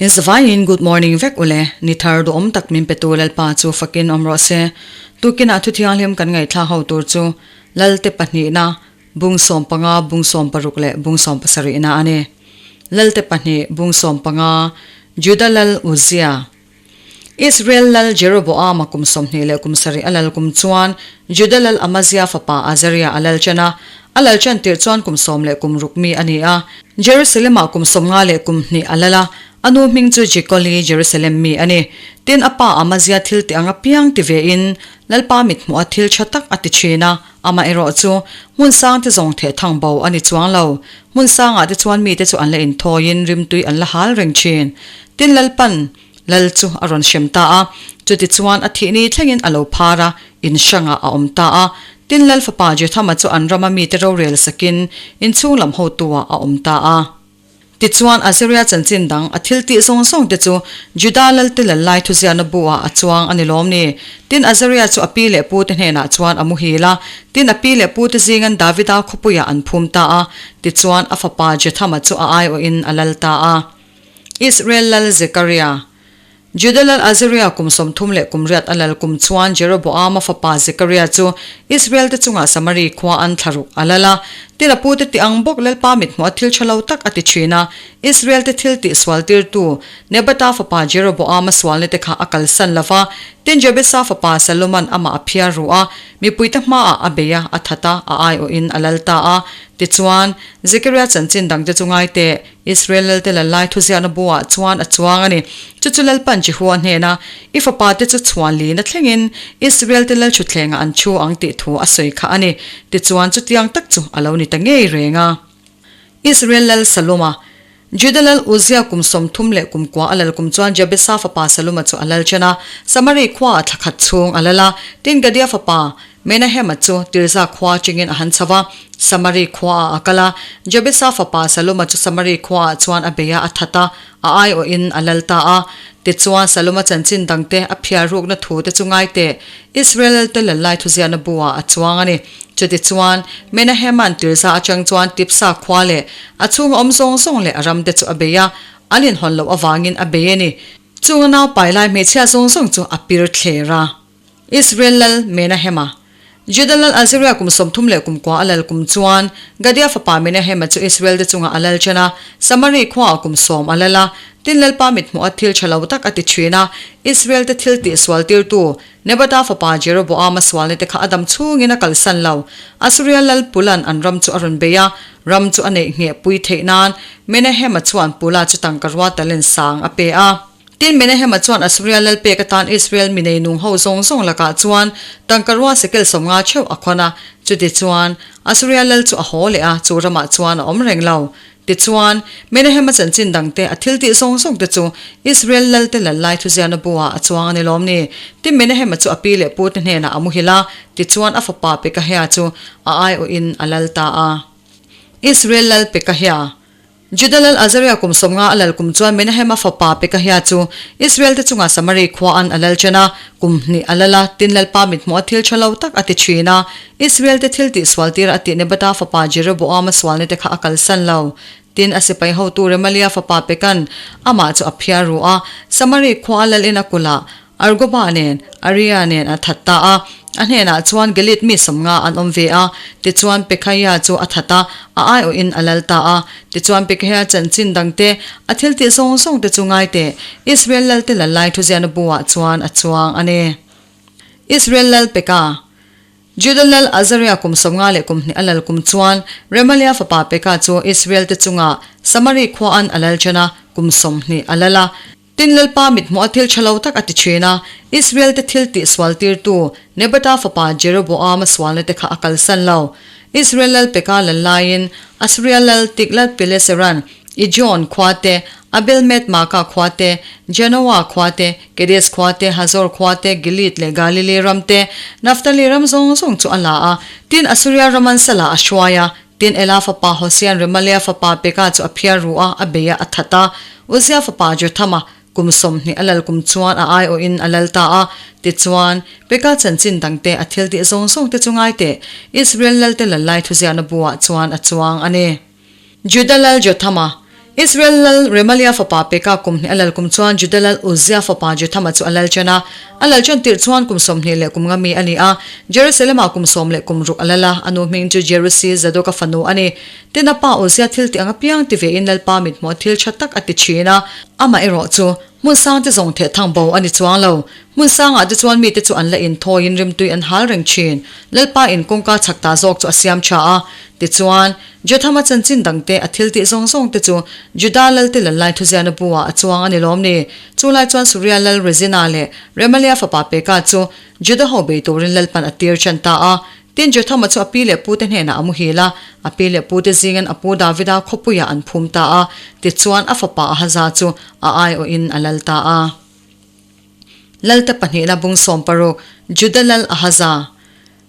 In zavaiin good morning vek ule, ni thar duhawm tak min petu Lalpa chu fakin awm rawh se. Tukinah thu thianghlim kan ngaihthlak ho tur chu Lalte pahnihna, bung 15, bung 16 leh bung 17 na a ni. Lalte pahnih, bung 15, Juda Lal Uzia. Israel lal Jeroboama kum 27 leh kum 7 a lal kum chuan Juda lal Amazia fapa Azaria a lal chen a. A lal chen tirh chuan kum sawm leh kum ruk mi a ni a. Jerusalem-ah kum 50 leh kum hnih a lal a. A nu hming chu Jekoli, Jerusalem mi a ni. Tin, a pa Amazia thil tih ang apiang ti vein Lalpa mithmuha thil tha tak a ti thin a. Amaherawh chu, hmun sang te zawng theh thang bo a ni chuang lo. Hmun sangah te chuan mite chu an la inthawiin rimtui an la hal reng thin. Tin Lalpan Lal chu a rawn hrem ta a, chutichuan a thih ni thlengin a lo phar a, in hrangah a awm ta a. Tin Lal fapa Jothama chu an rama mite rorel sakin inchhung lam hotu-ah a awm ta a. Tichuan, Azaria chanchin dang a thil tih zawng zawng te chu Juda lalte lal lai thuziahna bu ah a chuang a ni lawm ni? Tin, Azaria chu a pi leh pu te hnenah chuan a muhil a, tin a pi leh pu te zingan Davida khawpuiah an phum ta a. Tichuan, a fapa Jethama chu a aiawhin a lal ta a. Israel lal Zekaria. Juda lal Azaria kum 30 leh kum riat a lal kum chuan Jeroboama fapa Zekaria chu Israel te chungah Samari khua an thla ruk a lal a. Tin a pute tih ang bawk Lalpa mithmuh a thil tha lo tak a ti thin a. Israel te thil tih sual tirtu Nebata fapa Jeroboama sualna te kha a kalsan lo va. Tin Jabesa fapa Saloman amah a phiar ru a, mipuite hmaah a bei a, a that a, a aiawhin a lal ta a. Tichuan, Zekaria chanchin dangte chu ngai teh. Israel lalte lal lai thuziahna buah chuan a chuang a ni. Chu chu Lalpan Jehua hnena, I fapate chu chhuan lina thlengin Israel-te lal thutthlengah an thu ang tih thu a sawi kha a ni. Tichuan chutiang tak chu a lo ni ta ngei reng a. Israel lal Saloma, Juda lal Uzia kum 30 leh kum kua a lal kum chuan Jabesa fapa Saloma chu a lal chen a, Samari khuaah thla khat chhung a lal a. Tin Gadia fapa Menahema chu Tirza khua chingin a han chho a, Samari khuaah a kal a. Jabesa fapa Saluma chu Samari khuaah chuan a bei a, a that a, a aiawhin a lal ta a. Tichuan, Saluma chanchin dangte a phiar rukna thute chu ngai teh, Israel te lal lai thuziahna buah a chuang a ni. Chutichuan, Menahema'n Tirza atang chuan Tipsa khua leh a chhunga awm zawng zawng leh a ramte chu a bei a, an inhawn loh avangin a bei a ni. Chunga naupai lai hmeichhia zawng zawng chu a pir thler a. Israel lal Menahema. Juda lal Azaria kum 30 leh kum kua a lal kum chuan Gadia fapa Menahema chu Israel te chungah a lal chen a, Samari khuaah kum 10 a lal a. Tin Lalpa mithmuh a thil tha lo tak a ti thin a, Israel te thil tih sual tirtu Nebata fapa Jeroboama sualna te kha a dam chhungin a kalsan lo. Asuria lal Pulan an ram chu a rawn bei a, ram chu a neih ngheh pui theih nan Menahema chuan Pula chu tangka rua talent sang a pe a. Tin, Menahema chuan Asuria lal pek atan Israel mi nei nung ho zawng zawng lakah chuan tangka rua sekel 50 theuh a khawn a. Chutichuan, Asuria lal chu a haw leh a, chu ramah chuan a awm reng lo. Tichuan, Menahema chanchin dangte a thil tih zawng zawng te chu Israel lalte lal lai thuziahna buah a chuang a ni lawm ni? Tin, Menahema chu a pi leh pute hnenah a muhil a, tichuan a fapa Pekahia chu a aiawhin a lal ta a. Israel lal Pekahia. Juda lal Azaria kum 50 a lal kum chuan Menahema fapa Pekahia chu Israel te chungah Samari khua an a lal chen a, kum hnih a lal a, tin Lalpa mithmuh a thil tha lo tak a ti thin a, Israel te thil tih sual tir a tih Nebata fapa Jeroboama sualna te kha a kalsan lo. Tin a sipai hotu Remalia fapa Pekan amah chu a phiar ru a, Samari khua a lal in a kulh ah Argoba nen, Aria nen a that ta a. A hnenah chuan Gilead mi 50 an awm ve a. Tichuan Pekhaia chu a that a, a aiawhin a lal ta a. Tichuan Pekhaia chanchin dangte, a thil tih zawng zawng te chu ngai teh, Israel lalte lal lai thuziahna buah chuan a chuang a ni. Israel lal Peka. Juda lal Azaria kum 50 leh kum hnih a lal kum chuan Remalia fapa Peka chu Israel te chungah Samari khuaan a lal chen a, kum 20 a lal a. Tin Lalpa mithmuh a thil tha lo tak a ti thin a, Israel te thil tih sual tirtu Nebata fapa Jeroboama sualna te kha a kalsan lo. Israel lal Peka lal laiin Assyria lal Tiglath-Pileseran Ijon khua te, Abel-Met-Maaka khua te, Janoa khua te, Kedes khua te, Hazor khua te, Gilead leh Galilee ram te, Naphtali ram zawng zawng chu a la a. Tin Assyria raman salah a hruai a, Tin Ela fapa Hosean Remalia fapa Peka chu a phiar ru a, a bei a, a that a. Uzia fapa Jothama kum 20 a lal kum chuan a aiawhin a lal ta a. Tichuan, Peka chanchin dangte a thil tih zawng zawng te chu ngai teh, Israel lalte lal lai thuziahna buah chuan a chuang a ni. Juda lal Jothama. Israel lal Remalia fapa Peka kum hnih a lal kum chuan Juda lal Uzia fapa Jothama chu a lal ṭan a. A lal ṭan tirh chuan kum 20 leh kum nga mi a ni a. Jerusalem-ah kum 16 a lal a, a nu hming chu Jerusi, Zadoka fanu a ni. Tin a pa Uzia thil tih ang apiang ti vein Lalpa mithmuh thil ṭha tak a ti ṭhin a. Amaherawh chu, hmun sang te zawng theh thang bo a ni chuang lo. Hmun sangah te chuan mite chu an la inthawiin rimtui an hal reng ṭhin. Lalpa in kawngka chak ta zawk chu a siam ṭha a. Tichuan, Jothama chanchin dangte a thil tih zawng zawng te chu Juda lalte lallai thuziahna bu-ah a chuang a ni lawm ni? Chu lai chuan Suria lal Rezina leh Remalia fapa Peka chu Juda ho bei turin Lalpan a tir ṭan ta a. Tin, Jothama chu a pi leh pute hnenah a muhil a, a pi leh pute zingin a pu Davida khawpuiah an phum ta a. Tichuan, a fapa Ahaza chu a aiawhin a lal ta a. Lalte pahnihna bung 16, Juda lal Ahaza.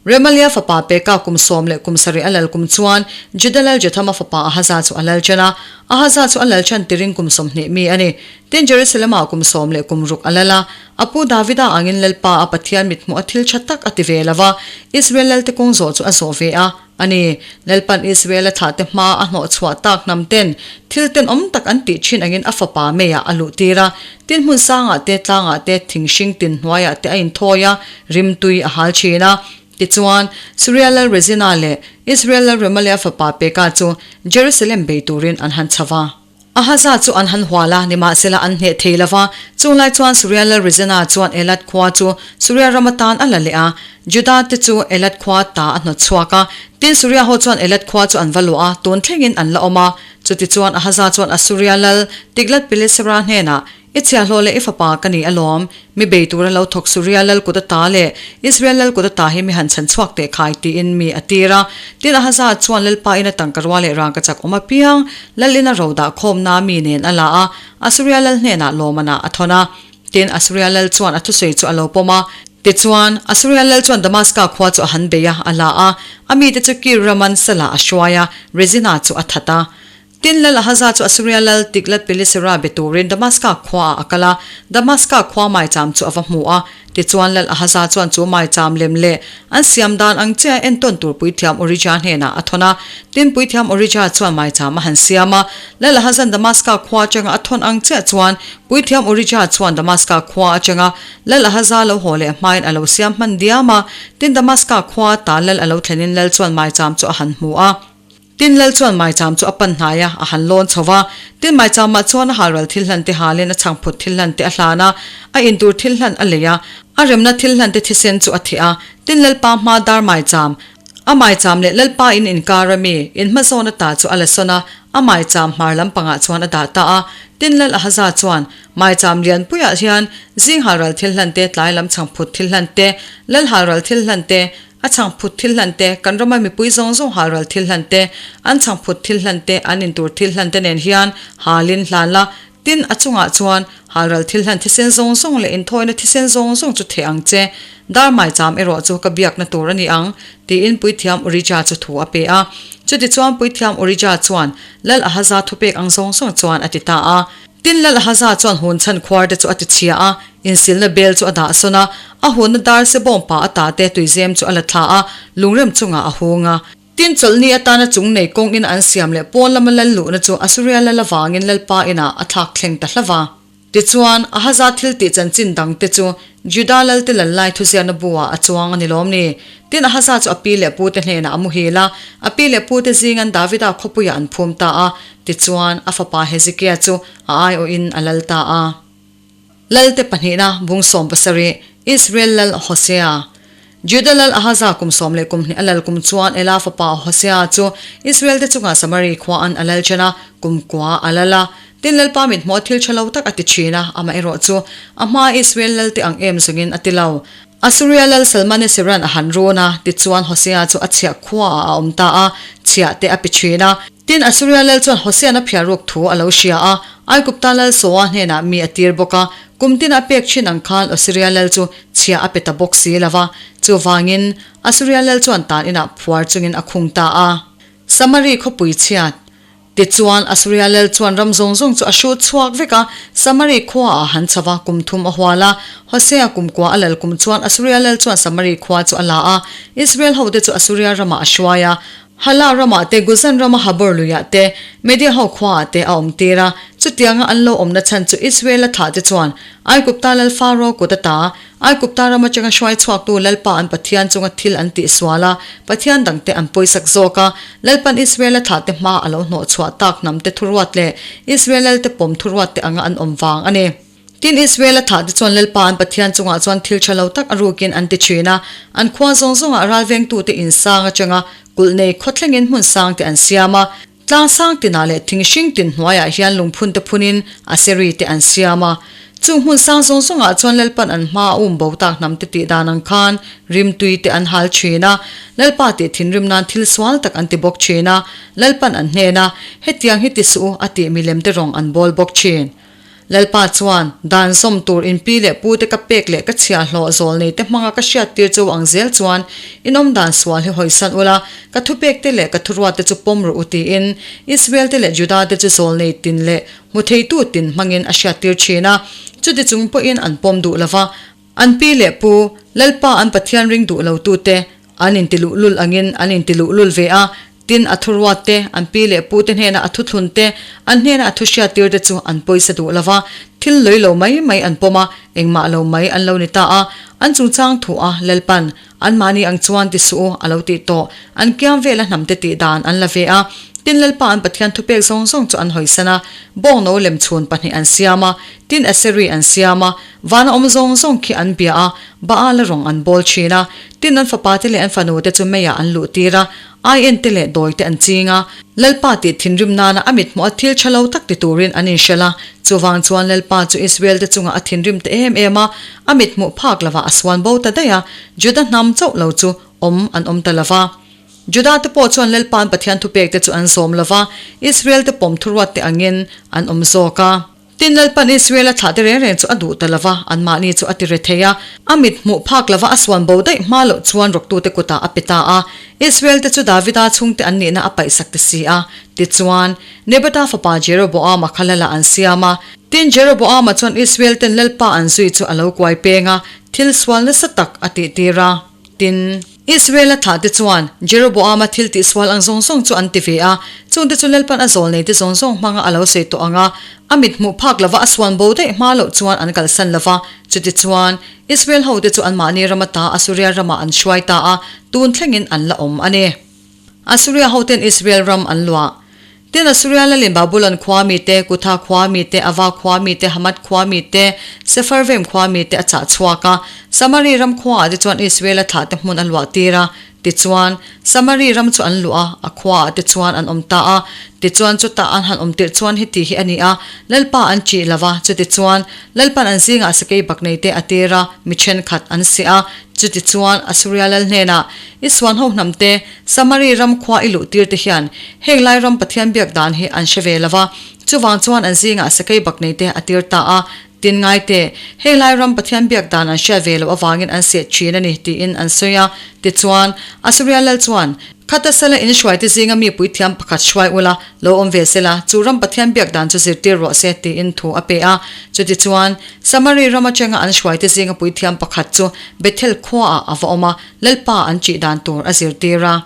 Remalia fapa Peka kum 17 a lal kum chuan Juda lal Jothama fapa Ahaza chu a lal ṭan a. Ahaza chu a lal ṭan tirin kum 20 mi a ni. Tin, Jerusalem-ah kum 16 a lal a. A pu Davida angin Lalpa a Pathian mithmuh a thil ṭha tak a ti ve lo va, Israel lalte kawng zawh chu a zawh ve a. A ni, Lalpan Israel-a thlahte hma a hnawh chhuah tak hnam ten thil tenawm tak an tih thin angin a fapa meiah a luh tir a. Tin hmun sangah te, tlangah te, thing hring tin hnuaiah te a inthawi a, rimtui a hal thin a. Tichuan, Suria lal Rezina leh Israel lal Remalia fapa Peka chu Jerusalem bei turin an han chho va. Ahaza chu an han hual a, nimahsela an hneh thei lo va. Chung lai chuan Suria lal Rezina chuan Elat khua chu Suria ram atan a la leh a, Juda te chu Elat khua ta a hnawt chhuak a. Tin, Suria ho chuan Elat khua chu an va luah a, tun thlengin an la awm a. Chutichuan Ahaza chuan Asuria lal Tiglath-pilesera hnenah, I chhiahhlawh leh i fapa ka ni alawm, mi bei tura lo thawk Suria lal kut ata leh Israel lal kut ata hi mi han chhan chhuak teh khai tiin mi a tir a. Tin Ahaza chuan Lalpa ina tangka rua leh rangka chak awm apiang lal ina ro dah khawmna mi nen a la a, Asuria lal hnenah lawmanah a thawn a. Tin Asuria lal chuan a thusawi chu a lo pawm a. Tichuan, Asuria lal chuan Damaska khua chu a han bei a, a la a, a mite chu Kir raman salah a hruai a, Rezina chu a that a. Tin, Lal Ahaza chu Asuria lal Tiglath-pilesera be turin Damaska khuaah a kal a, Damaska khua maicham chu a va hmu a. Tichuan, Lal Ahaza chuan chu maicham lem leh an siam dan ang chiah entawn tur puithiam Urija hnenah a thawn a. Tin, puithiam Urija chuan maicham a han siam a. Lal Ahaza'n Damaska khua atanga a thawn ang chiah chuan puithiam Urija chuan Damaska khua atanga Lal Ahaza lo haw leh hmain a lo siam hman diam a. Tin, Damaska khua ta lal a lo thlenin lal chuan maicham chu a han hmu a. Tin, Lal chuan maicham chu a pan hnai a, a han lawn chho va. Tin, maichamah chuan a halral thil hlan te halin a chhangphut thil hlan te a hlan a, a intur thil hlan a lei a, a remna thil hlan te thisen chu a theh a. Tin, Lalpa hma dar maicham, a maicham leh Lalpa in inkar a mi, in hmazawn ata chu a la sawn a, a maicham hmar lampangah chuan a dah ta a. Tin, Lal Ahaza chuan, Maicham lianpuiah hian zing halral thil hlan te, tlai lam chhangphut thil hlan te, lal halral thil hlan te, A chhangphut thil hlan te, kan rama mipui zawng zawng halral thil hlan te, an chhangphut thil hlan te, an intur thil hlan te nen hian halin hlan la, tin a chungah chuan halral thil hlan thisen zawng zawng leh inthawina thisen zawng zawng chu theh ang che, dar maicham erawh chu ka biakna tur a ni ang, tiin puithiam Urija chu thu a pe a. Chutichuan puithiam Urija chuan Lal Ahaza thupek ang zawng zawng chuan a ti ta a. Tin, Lal Ahaza chuan hun chhan khuar te chu a ti chhia a, insilna bel chu a dah sawn a, a hunna dar se bawngpa a ta te tuizem chu a la thla a, lungrem chungah a hung a. Tin, chawlhni atana chung nei kawng ina an siam leh pawn lama lal luhna chu Asuria lal avangin Lalpa inah a thlak thleng ta hlauh va. Tichuan, Ahaza thil tih chanchin dang te chu Juda lalte lal lai thuziahna bu-ah a chuang a ni lawm ni? Tin, Ahaza chu a pi leh pute hnenah a muhil a, a pi leh pute zingan Davida khawpuiah an phum ta a. Tichuan, a fapa Hezekia chu a aiawhin a lal ta a. Lalte pahnihna bung 17, Israel lal Hosea. Juda lal Ahaza kum 12 a lal kum chuan Ela fapa Hosea chu Israel-te chungah Samari khuaan a lal ṭan a, kum kua a lal a. Tin, Lalpa mithmuh thil ṭha lo tak a ti ṭhin a, amaherawh chu a hmaa Israel lalte ang em zawngin a ti lo. Asuria lal Salmaneseran a han run a, tichuan Hosea chu a chhiah khuaah a awm ta a, chhiah te a pe ṭhin a. Tin, Asuria lal chuan Hosean a phiar ruk thu a lo hria a, Aigupta lal Soa hnenah mi a tir bawk a, kum tin a pek thin ang khan Asuria lal chu chhiah a pe ta bawk si lo va. Chuvangin, Asuria lal chuan tan inah phuar chungin a khung ta a. Samari khawpui chhiat. Tichuan, Asuria lal chuan ram zawng zawng chu a hrut chhuak vek a, Samari khuaah a han chho va, kum thum a hual a. Hosea kum kua a lal kum chuan Asuria lal chuan Samari khua chu a la a, Israel hote chu Asuria ramah a hruai a. Hala ramah te, Guzan rama Habor luiah te, Media ho khuaah te a awmtir a. Chutianga an lo awmna chhan chu Israela thlah te chuan Aigupta lal Faro kut ata Aigupta ram atanga hruai chhuaktu Lalpa an Pathian chunga thil an tihsual a, Pathian dangte an pawisak zawk a. Lalpan Israela thlah te hma a lo hnawh chhuah tak hnamte thuruat leh Israel lalte pawm thuruat te anga an awm vang a ni. Tin, Israel a thah te chuan Lalpa an Pathian chungah chuan thil tha lo tak a rukin an ti thin a, an khua zawng zawngah ralvengtute in sang atanga kulh nei khaw thlengin hmun sang te an siam a, tlang sang tinah leh thing hring tin hnuaiah hian lungphun te phunin Aseri te an siam a. Chung hmun sang zawng zawngah chuan Lalpan an hma a um bo tak hnam te tih dan ang khan rimtui te an hal thin a, Lalpa tih thinrim nan thil sual tak an ti bawk thin a, Lalpan an hnen a, Hetiang hi ti suh u a tih milem te rawng an bawl bawk thin. Lalpa chuan, Dan zawm tur in pi leh pu te ka pek leh ka chhia hlawh zawl nei te hmanga ka hriat tir chu ang zel chuan in awm dan sual hi hawisan ula, ka thupek te leh ka thuruat te chu pawm rawh u tiin Israel te leh Juda te chu zawl nei tin leh hmu theitu tin hmangin a hriat tir thin a. Chuti chung pawhin an pawm duh lova, an pi leh pu, Lalpa an Pathian ring duh lo tute an inti luhlul angin an inti luhlul ve a, Tin, a thuruat te, an pi leh pu te hnena a thuthlun te, an hnena a thuhriat tir te chu an pawisa duh lo va, thil lawih lo mai mai an pawm a, engmah lo mai an lo ni ta a. An chungchang thu a, Lalpan, anmahni ang chuan ti suh u, a lo tih tawh. An kiam vela hnam te tih dan an la ve a. Tin, Lalpa an Pathian thupek zawng zawng chu an hawisan a, bawngno lemchhun pahnih an siam a, tin Aseri an siam a, vana awm zawng zawng khi an bia a, Baala rawng an bawl thin a. Tin, an fapate leh an fanute chu meiah an luh tir a, Aien te leh dawi te an ching a, Lalpa tih thinrim nana a mithmuh a thil tha lo tak ti turin an inhrelh a. Chuvang chuan Lalpa chu Israel te chungah a thinrim ta em em a, a mithmuh phak lovah a suan bo ta daih a, Juda hnam chauh lo chu awm an awm ta lo va. Juda te pawh chuan Lalpa'n Pathian thupek te chu an zawm lo va, Israel te pawm thuruat te angin an awm zawk a. Tin, Lalpan Israel a thlah te reng reng chu a duh ta lo va, anmahni chu a ti re thei a. A mit hmuh phak lo va a suan bo daih hma loh chuan rawktute kutah a pe ta a. Israel te chu Davida chhungte an nihna a paihsak ta si a. Tichuan, Nebata fapa Jeroboama kha Lala an siam a. Tin, Jeroboama chuan Israel ten Lalpa an zui chu a lo kuai peng a, thil sual nasa tak a tihtir a. Tin. Israel-a thahte chuan Jeroboama thil tihsual ang zawng zawng chu an ti ve a, chungte chu Lalpan a zawl neite zawng zawng hmanga a lo sawi tawh ang a, a mit hmuh phak lova a suan bo daih hma loh chuan an kalsan lo va. Chutichuan, Israel hote chu anmahni ram ata Asuria ramah an hruai ta a, tun thlengin an la awm a ni. Asuria hoten Israel ram an luah. Tin, Asuria lalin Babulon khua mite, Kutha khua mite, Ava khua mite, Hamath khua mite, Sepharvaim khua mite a chah chhuak a. Samari ram khuaah te chuan Israela thlahte hmun a luah tir a. Tichuan, Samari ram chu an luah a, a khuaah te chuan an awm ta a. Tichuan, chutah an han awm tirh chuan heti hi a ni a, Lalpa an ṭih lo va, chutichuan, Lalpan an zingah sakei bakneite a tir a, mi ṭhenkhat an seh a. Chutichuan, Asuria lal hnenah, I suan ho hnamte, Samari ram khua i luh tir te hian heng lai ram Pathian biak dan hi an hre ve lo va, chuvang chuan an zingah sakei bak nei te a tir ta a, tin ngai te, heng lai ram Pathian biak dan an hriat ve loh avangin an seh thin a ni tiin an sawi a. Tichuan, Asuria lal chuan, Khata sala in hruai te zinga mi puithiam pakhat hruai ula, lo awm ve sela, chu ram Pathian biak dan chu zirtir rawh se tiin thu a pe a. Chutichuan, Samari ram atanga an hruai te zinga puithiam pakhat chu Bethel khuaah a va awm a, Lalpa an ṭih dan tur a zirtir a.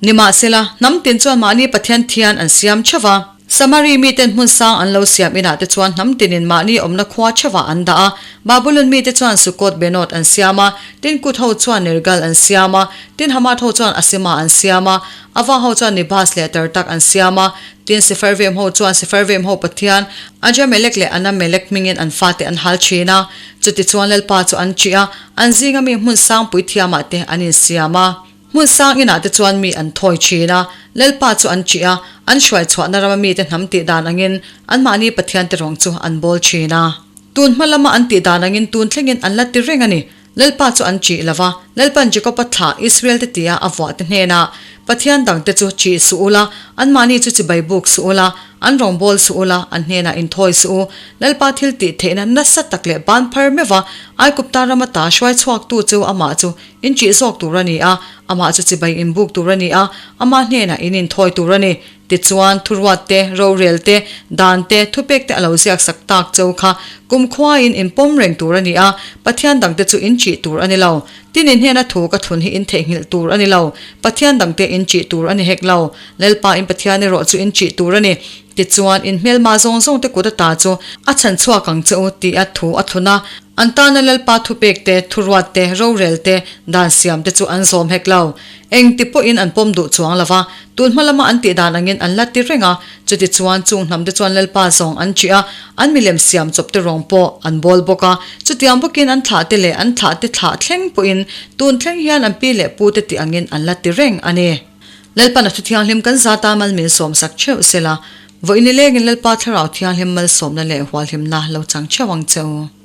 Nimahsela, hnam tin chuan mahni Pathian thian an siam theuh va. Samari miten hmun sang an lo siam inah te chuan hnam tinin mahni awmna khua theuhah an dah a. Babulon mite chuan Sukkot Benoth an siam a, tin Kut ho chuan Nergal an siam a, tin Hamath ho chuan Asima an siam a, Ava ho chuan Nibhaz leh Tartak an siam a, tin Sepharvaim ho chuan Sepharvaim ho pathian Adramelek leh Anamelek hmingin an fate an hal thin a. Chutichuan Lalpa chu an ṭih a, an zinga mi hmun sang puithiamah te an insiam a. Hmun sang inah te chuan mi an thawi thin a, Lalpa chu an ṭih a, an hruai chhuahna rama mite hnam tih dan angin anmahni Pathiante rawng chu an bawl thin a. Tun hma lama an tih dan angin tun thlengin an la ti reng a ni. Lalpa chu an ṭih lo va, Lalpan Jakob-a thlah Israel-te tia a vuahte hnenah, Pathian dangte chu ṭih suh ula, anmahni chu chibai buk suh ula, an rawngbâwl suh ula, an hnenah inthawi suh u. Lalpa thil tih theihna nasa tak leh bân phar meuh va, Aigupta rama ta hruai chhuaktu chu amah chu in ṭih zawk tur a ni a, amah chu chibai in buk tur a ni a, ama hnenah in inthawi tur a ni. Tichuan, thuruat te, rorel te, dan te, thupek te a lo ziak sak tak cheu kha kumkhuain in pawm reng tur a ni a, Pathian dangte chu in ṭih tur a ni lo. Tin in hnena thu ka thlun hi in theihnghilh tur a ni lo, Pathian dangte in ṭih tur a ni hek lo. Lalpa in Pathian erawh chu in ṭih tur a ni. Tichuan, in hmelma zawng zawngte kut ata chu a chhan chhuak ang che u tih a thu a thlun a. An tana Lalpa thupek te, thuruat te, rorel te, dan siam te chu an zawm hek lo. Eng ti pawhin an pawm duh chuang lo va, tun hma lama an tih dan angin an la ti reng a. Chutichuan, chung hnam te chuan Lalpa zawng an ṭih a, an milem siam chawp te rawng pawh an bawl bawk a. Chutiang bawkin an thlah te leh an thlah te thlah thleng pawhin tun thleng hian an pi leh pu te tih angin an la ti reng a ni. Lalpan a thu thianghlim kan zata mal min sawmsak theuh sela, vawiin nilengin Lalpa Thlarau Thianghlim malsawmna leh hualhimna lo chang theuh ang che u.